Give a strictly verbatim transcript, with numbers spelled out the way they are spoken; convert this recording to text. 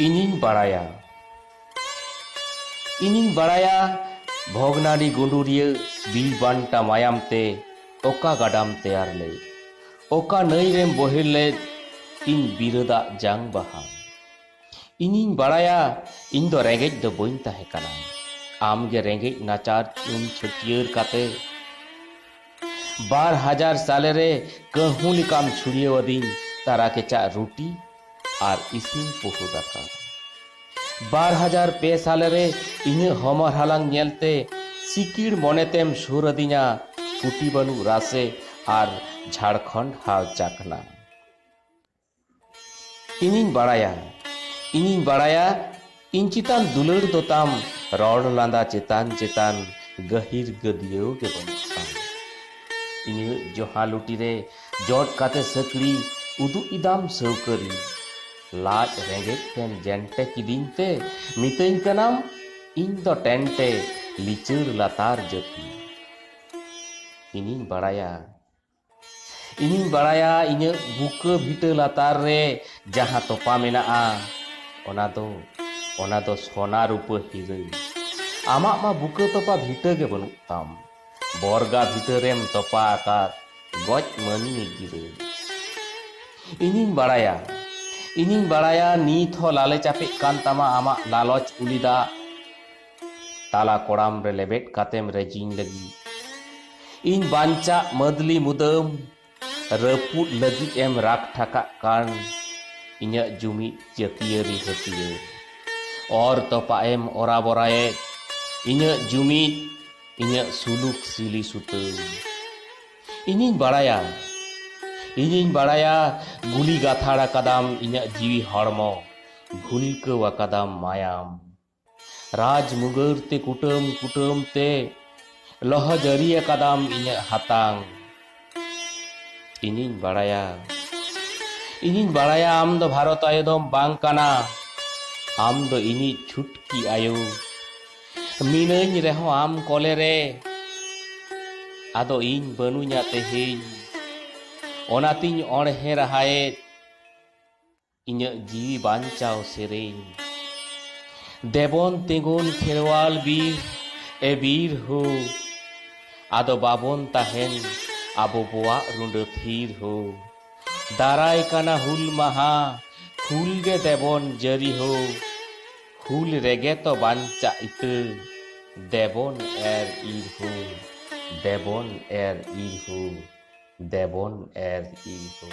ᱤᱧᱤᱧ ᱵᱟᱲᱟᱭᱟ, ᱤᱧᱤᱧ ᱵᱟᱲᱟᱭᱟ, ᱵᱷᱚᱜᱽᱱᱟᱰᱤ ᱜᱩᱸᱰᱩᱨᱤᱭᱟᱹ ᱵᱤᱨ ᱵᱟᱱᱴᱟ ᱢᱟᱭᱟᱢ ᱛᱮ ᱚᱠᱟ ᱜᱟᱰᱟᱢ ᱛᱮᱭᱟᱨ ᱞᱮᱫ, ᱚᱠᱟ ᱱᱟᱹᱭ ᱨᱮᱢ ᱵᱚᱦᱮᱞ ᱞᱮᱫ ᱤᱧ ᱵᱤᱨᱟᱹᱫᱟᱜ ᱡᱟᱝ ᱵᱟᱦᱟ᱾ ᱤᱧᱤᱧ ᱵᱟᱲᱟᱭᱟ, ᱤᱧ ᱫᱚ ᱨᱮᱸᱜᱮᱡ ᱫᱚ ᱵᱟᱹᱧ ᱛᱟᱦᱮᱸ ᱠᱟᱱᱟ, ᱟᱢ ᱜᱮ ᱨᱮᱸᱜᱮᱡ ᱱᱟᱪᱟᱨ ᱩᱢ ᱪᱷᱟᱹᱴᱭᱟᱹᱨ ᱠᱟᱛᱮ᱾ ᱵᱟᱨ ᱦᱟᱡᱟᱨ ᱥᱟᱞᱮ ᱨᱮ ᱠᱟᱹᱦᱩ ᱞᱮᱠᱟᱢ ᱪᱷᱩᱲᱭᱟᱹᱣ ᱟᱹᱫᱤᱧ ᱛᱟᱨᱟ ᱠᱮᱪᱟᱜ ᱨᱩᱴᱤ ᱟᱨ ᱤᱥᱤᱱ ᱯᱩᱦᱩ ᱫᱟᱠᱟ᱾ ᱵᱟᱨ ᱦᱟᱡᱟᱨ ᱯᱮ ᱥᱟᱞᱮ ᱨᱮ ᱤᱧᱟᱹᱜ ᱦᱚᱢᱚᱨ ᱦᱟᱞᱟᱝ ᱧᱮᱞᱛᱮ ᱥᱤᱠᱤᱲ ᱢᱚᱱᱮᱛᱮᱢ ᱥᱩᱨ ᱟᱹᱫᱤᱧᱟ ᱠᱩᱴᱤ ᱵᱟᱹᱱᱩᱜ ᱨᱟᱥᱮ ᱟᱨ ᱡᱷᱟᱲᱠᱷᱚᱸᱰ ᱦᱟᱣ ᱪᱟᱠᱷᱱᱟ᱾ ᱤᱧᱤᱧ ᱵᱟᱲᱟᱭᱟ, ᱤᱧᱤᱧ ᱵᱟᱲᱟᱭᱟ, ᱤᱧ ᱪᱮᱛᱟᱱ ᱫᱩᱞᱟᱹᱲ ᱫᱚ ᱛᱟᱢ ᱨᱚᱲ ᱞᱟᱸᱫᱟ ᱪᱮᱛᱟᱱ ᱪᱮᱛᱟᱱ ᱜᱟᱹᱦᱤᱨ ᱜᱟᱹᱫᱭᱟᱹᱣ ᱜᱮ ᱵᱟᱹᱱᱩᱜ ᱛᱟᱢ᱾ ᱤᱧᱟᱹᱜ ᱡᱚᱦᱟ ᱞᱩᱴᱤ ᱨᱮ ᱡᱚᱫ ᱠᱟᱛᱮ ᱥᱟᱹᱠᱲᱤ ᱩᱫᱩᱜ ᱤᱫᱟᱢ ᱥᱟᱹᱣᱠᱟᱹᱨᱤ᱾ ᱞᱟᱡ ᱨᱮᱸᱜᱮᱡ ᱛᱮᱢ ᱡᱮᱱᱴᱮ ᱠᱤᱫᱤᱧ ᱛᱮ ᱢᱤᱛᱟᱹᱧ ᱠᱟᱱᱟᱢ, ᱤᱧ ᱫᱚ ᱴᱮᱱᱴᱮ ᱞᱤᱪᱟᱹᱲ ᱞᱟᱛᱟᱨ ᱡᱟᱹᱛᱤ᱾ ᱤᱧᱤᱧ ᱵᱟᱲᱟᱭᱟ, ᱤᱧᱤᱧ ᱵᱟᱲᱟᱭᱟ, ᱤᱧᱟᱹᱜ ᱵᱩᱠᱟᱹ ᱵᱷᱤᱴᱟᱹ ᱞᱟᱛᱟᱨ ᱨᱮ ᱡᱟᱦᱟᱸ ᱛᱚᱯᱟ ᱢᱮᱱᱟᱜᱼᱟ, ᱚᱱᱟ ᱫᱚ, ᱚᱱᱟ ᱫᱚ ᱥᱚᱱᱟ ᱨᱩᱯᱟᱹ ᱦᱤᱨᱟᱹ᱾ ᱟᱢᱟᱜ ᱢᱟ ᱵᱩᱠᱟᱹ ᱛᱚᱯᱟ ᱵᱷᱤᱴᱟᱹ ᱜᱮ ᱵᱟᱹᱱᱩᱜ ᱛᱟᱢ, ᱵᱚᱨᱜᱟ ᱵᱷᱤᱴᱟᱹ ᱨᱮᱢ ᱛᱚᱯᱟ ᱟᱠᱟᱫ ᱜᱚᱡ ᱢᱟᱹᱱᱢᱤ ᱜᱤᱨᱟᱹ᱾ ᱤᱧᱤᱧ ᱵᱟᱲᱟᱭᱟ, ᱤᱧᱤᱧ ᱵᱟᱲᱟᱭᱟ, ᱱᱤᱛ ᱦᱚᱸ ᱞᱟᱞᱮ ᱪᱟᱯᱮᱜ ᱠᱟᱱ ᱛᱟᱢᱟ ᱟᱢᱟᱜ ᱞᱟᱞᱚᱪ ᱩᱞᱤ ᱫᱟᱜ᱾ ᱛᱟᱞᱟ ᱠᱚᱲᱟᱢ ᱨᱮ ᱞᱮᱵᱮᱫ ᱠᱟᱛᱮᱢ ᱨᱮᱡᱤᱧ ᱞᱟᱹᱜᱤᱫ᱾ ᱤᱧ ᱵᱟᱧᱪᱟᱜ ᱢᱟᱹᱫᱞᱤ ᱢᱩᱫᱟᱹᱢ, ᱨᱟᱹᱯᱩᱫ ᱞᱟᱹᱜᱤᱫ ᱮᱢ ᱨᱟᱜ ᱴᱷᱟᱠᱟᱜ ᱠᱟᱱ ᱤᱧᱟᱹᱜ ᱡᱩᱢᱤᱫ ᱡᱟᱹᱛᱤᱭᱟᱹᱨᱤ ᱦᱟᱹᱛᱭᱟᱹᱨ᱾ ᱚᱨ ᱛᱚᱯᱟᱜ ᱮᱢ ᱚᱨᱟ ᱵᱚᱨᱟᱭᱮᱫ ᱤᱧᱟᱹᱜ ᱡᱩᱢᱤᱫ, ᱤᱧᱟᱹᱜ ᱥᱩᱞᱩᱠ ᱥᱤᱞᱤ ᱥᱩᱛᱟᱹᱢ᱾ ᱤᱧᱤᱧ ᱵᱟᱲᱟᱭᱟ, ᱤᱧᱤᱧ ᱵᱟᱲᱟᱭᱟ, ᱜᱩᱞᱤ ᱜᱟᱛᱷᱟᱲ ᱟᱠᱟᱫᱟᱢ ᱤᱧᱟᱹᱜ ᱡᱤᱣᱤ ᱦᱚᱲᱢᱚ, ᱵᱷᱩᱞᱠᱟᱹᱣ ᱟᱠᱟᱫᱟᱢ ᱢᱟᱭᱟᱢ᱾ ᱨᱟᱡᱽ ᱢᱩᱜᱟᱹᱨ ᱛᱮ ᱠᱩᱴᱟᱹᱢ ᱠᱩᱴᱟᱹᱢ ᱛᱮ ᱞᱚᱦᱚ ᱡᱟᱹᱨᱤ ᱟᱠᱟᱫᱟᱢ ᱤᱧᱟᱹᱜ ᱦᱟᱛᱟᱝ᱾ ᱤᱧᱤᱧ ᱵᱟᱲᱟᱭᱟ, ᱤᱧᱤᱧ ᱵᱟᱲᱟᱭᱟ ᱟᱢ ᱫᱚ ᱵᱷᱟᱨᱚᱛ ᱟᱭᱳ ᱫᱚᱢ ᱵᱟᱝ ᱠᱟᱱᱟ, ᱟᱢ ᱫᱚ ᱤᱧᱤᱡ ᱪᱷᱩᱴᱠᱤ ᱟᱭᱳ᱾ ᱢᱤᱱᱟᱹᱧ ᱨᱮᱦᱚᱸ ᱟᱢ ᱠᱚᱞᱮ ᱨᱮ, ᱟᱫᱚ ᱤᱧ ᱵᱟᱹᱱᱩᱧᱟ ᱛᱮᱦᱮᱧ, ᱚᱱᱟᱛᱤᱧ ᱚᱬᱦᱮ ᱨᱟᱦᱟᱭᱮᱫ᱾ ᱤᱧᱟᱹᱜ ᱡᱤᱣᱤ ᱵᱟᱧᱪᱟᱣ ᱥᱮᱨᱮᱧ᱾ ᱫᱮᱵᱚᱱ ᱛᱤᱸᱜᱩᱱ ᱠᱷᱮᱨᱣᱟᱞ ᱵᱤᱨ, ᱮ ᱵᱤᱨ ᱦᱳ, ᱟᱫᱚ ᱵᱟᱵᱚᱱ ᱛᱟᱦᱮᱱ ᱟᱵᱚ ᱵᱚᱣᱟᱜ ᱨᱩᱸᱰᱟᱹ ᱛᱷᱤᱨ ᱦᱳ᱾ ᱫᱟᱨᱟᱭ ᱠᱟᱱᱟ ᱦᱩᱞ ᱢᱟᱦᱟ, ᱦᱩᱞ ᱜᱮ ᱫᱮᱵᱚᱱ ᱡᱟᱹᱨᱤ ᱦᱳ᱾ ᱦᱩᱞ ᱨᱮᱜᱮ ᱛᱚ ᱵᱟᱧᱪᱟᱜ ᱤᱛᱟᱹ, ᱫᱮᱵᱚᱱ ᱮᱨ ᱤᱨ ᱦᱳ, ᱫᱮᱵᱚᱱ ᱮᱨ ᱤᱨ ᱦᱳ, ᱫᱮᱵᱚᱱ ᱮᱨ ᱤᱨ ᱦᱳ᱾